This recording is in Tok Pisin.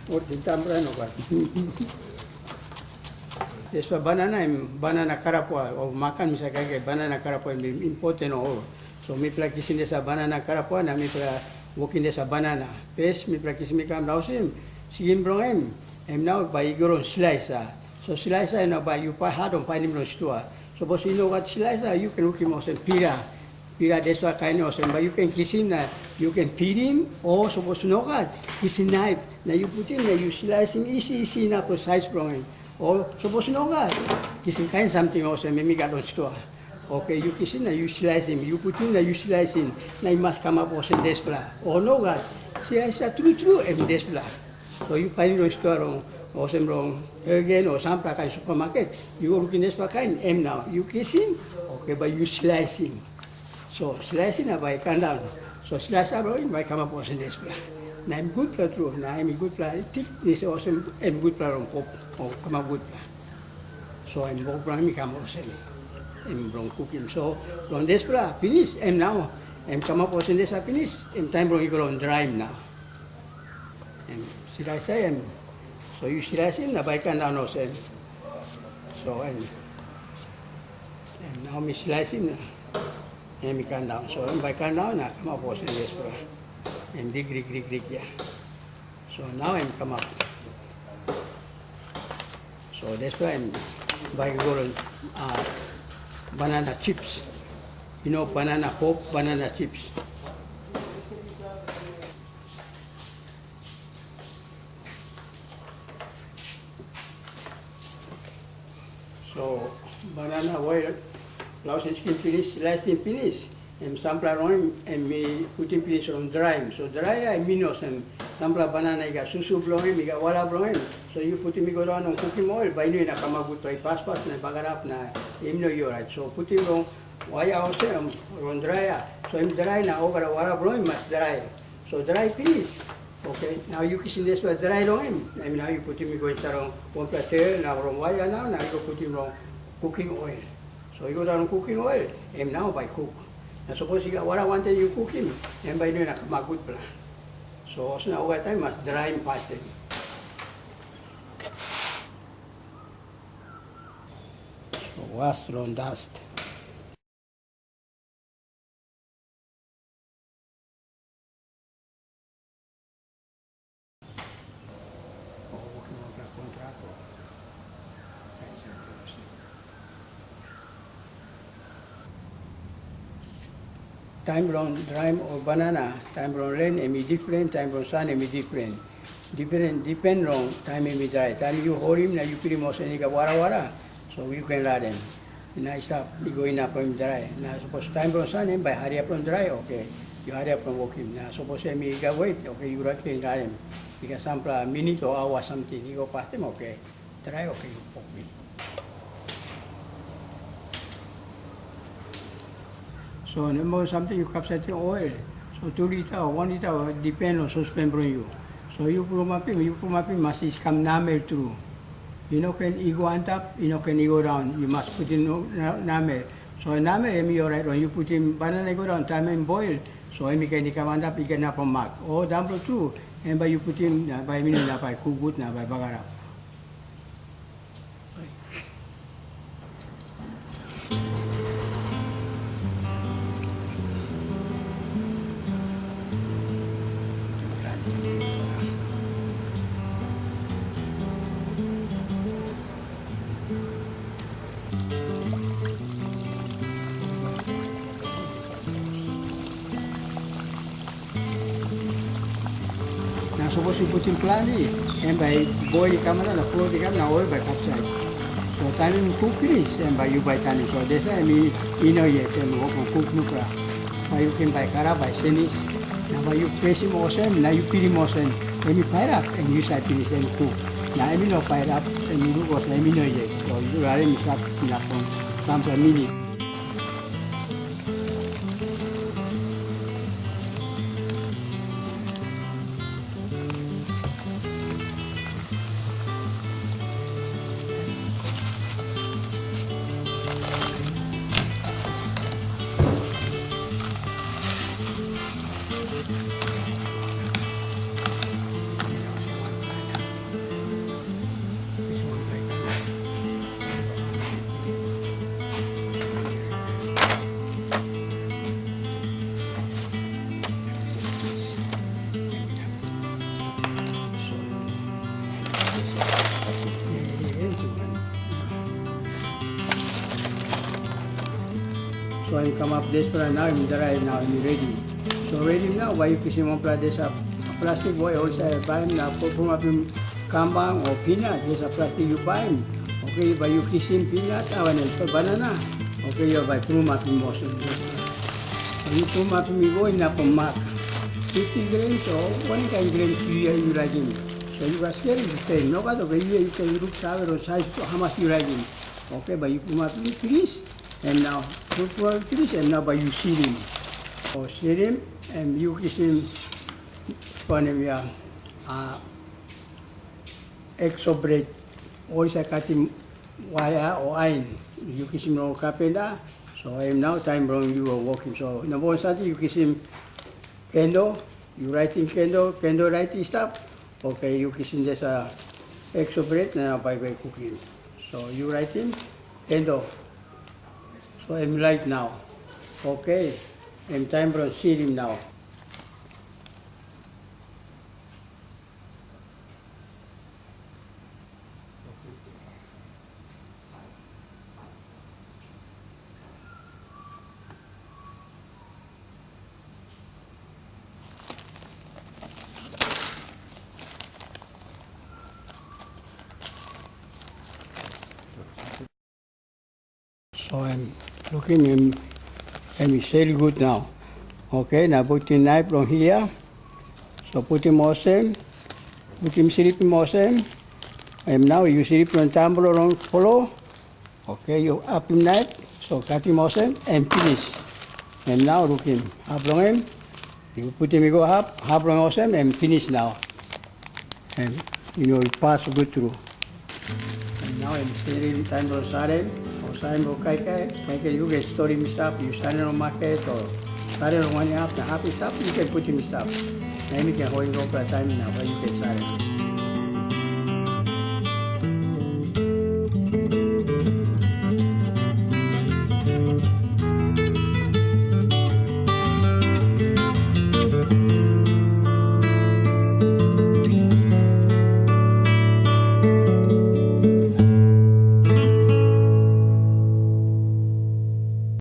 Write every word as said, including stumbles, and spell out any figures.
Ol tintampela nogat. Dispela banana em banana karapua, o makan mi save kaikai banana karapua em important ol. So mipela kisim dispela banana karapua na mipela wokim dispela banana. Pes mipela kisim i kam na olsem, skin bilong em, em nau bai i go long slaisa. So slaisa em nau bai yu pai hat long painim long stua. Sapos i no gat slaisa, yu ken wokim olsem pira. Pira dispela kain olsem, bai yu ken kisim na yu ken pilim, o sapos nogat, kisim naip na yu putim na yu slaisim isi isi inap long sais bilong en. O sapos nogat, kisim kain samting olsem em i gat long stua. Oke, yu kisim na yu slaisim, yu putim na yu slaisim, na i mas kamap olsem dispela. O nogat, slaisa tru tru em dispela. So yu painim long stua long, olsem long Ergen o sampela kain supamaket, yu go lukim dispela kain, em nau yu kisim, oke, bai yu slaisim. So slaisim na bai i kam daun. So slaisa bilong en bai i kamap olsem dispela. Na em gutpela tru, na em i gutpela, i tik, i olsem em gutpela long pop, o kamap gutpela. So em wok bilong em i kam olsem, em bilong kukim. So long dispela pinis, em nau, em kamap olsem dispela pinis, em taim bilong i go long draim nau. Em slaisa em. So yu slaisim na bai i kam daun olsem. So em, em nau mi slaisim na em i kam daun. So em bai i kam daun na kamap olsem dispela. Em dik, dik, dik, dik, ya. So nau em kamap. So dispela em bai i go long, ah, banana chips. You know, banana pop, banana chips. So banana oil, lausim skin pinis, slaisim pinis, em sampela long em, em mi putim pinis long draim. So drai ya em min olsem, sampela banana i gat susu bilong em, i gat wara bilong em. So yu putim i go daun long kukim oil, bai i no inap kamap gutpela, i paspas na i bagarap na em no i orait. So putim long waia olsem, long drai ya. So em drai na olgeta wara bilong em i mas drai. So drai pinis. Oke, nau yu kisim dispela drai long em, em nau yu putim i go insait long wanpela tray, na long waia nau, na yu go putim long kuking oil. So yu go daun long kuking oil, em nau bai kuk. Na sapos i gat wara wantaim yu kukim, em bai i no inap kamap gutpela. So olsem na olgeta taim mas draim pastaim. Was long das. Taim bilong draim ol banana, taim bilong ren em i diferen, taim bilong san em i diferen. Diferen, dipen long taim em i drai. Taim yu holim na yu pilim olsem i gat warawara, so yu ken larim. Na i stap i go inap long em drai. Na sapos taim bilong san em bai hariap long drai, oke, yu hariap long wokim. Na sapos em i gat wet, oke, yu ken larim. I gat sampela minit o aua samting i go pastaim, oke, drai, oke, yu wokim. So namba wan samting yu kapsaitim oil. So tu lita o wan lita, dipen long sospen bilong yu. So yu pulapim, yu pulapim mas i kam namel tru. I no ken i go antap, i no ken i go daun, yu mas putim no-, na-, namel. So namel em i orait long yu putim banana i go daun, taim em boil, so em i ken i kam antap, i ken inap long mak. O daunblo tu, em bai yu putim, na bai em i no inap bai kuk gut na bai bagarap. Na sapos yu putim planti, em bai boil i kam antap, na float i kam, na oil bai kapsait. So taim em kuk pinis, em bai yu bai tanim. So dispela em i, i no yet, em wok long kuk nupela. Bai yu ken bai karap, bai senis, na bai yu fresim olsem, na yu pilim olsem, em i pairap, em yu save pinis, em i kuk. Na em i no pairap, em i luk olsem, em i no yet. So yu larim i stap inap long sampela minit. Em kamap dispela nau, em drai nau, em redi. So redi nau, bai yu kisim wanpela dispela plastik, bai yu olsem baim na pulapim kambang o pinat, dispela plastik yu baim. Oke, bai yu kisim pinat, awan em banana. Oke, yu bai pulapim olsem. Bai yu pulapim i go inap long mak. Fifty grams o wanem kain grams yu, yu laikim. So yu bai skelim seim. Nogat, oke, yu, yu ken luksave long saiz hamas yu laikim. Oke, bai yu pulapim pinis. Em nau, pulapim pinis, em nau bai yu silim. O silim, em yu kisim, wanem ya, a, exo bret, o yu save katim waia o ain, yu kisim long kapenta, so em nau taim bilong yu wokim. So namba wan samting yu kisim kendo, yu raitim kendo, kendo rait i stap, oke, yu kisim dispela exo bret na bai bai kukim. So yu raitim kendo, so em lait nau, oke, em taim bilong silim nau. So em, lukim em, em i sel gut nau. Oke, na putim naip long hia. So putim olsem, putim slipim olsem. Em nau yu slip long taim bilong long flo. Oke, yu apim naip, so katim olsem, em pinis. Em nau lukim, hap long em, yu putim i go hap, hap long olsem, em pinis nau. Em, yu no, i pas gut tru. Em nau em stilim taim bilong salim, o salim bilong kaikai, kaikai yu ken storim i stap, yu salim long maket, o salim long wanem hap, na hap i stap, yu ken putim i stap. Na em i ken holim longpela taim, na bai yu ken salim.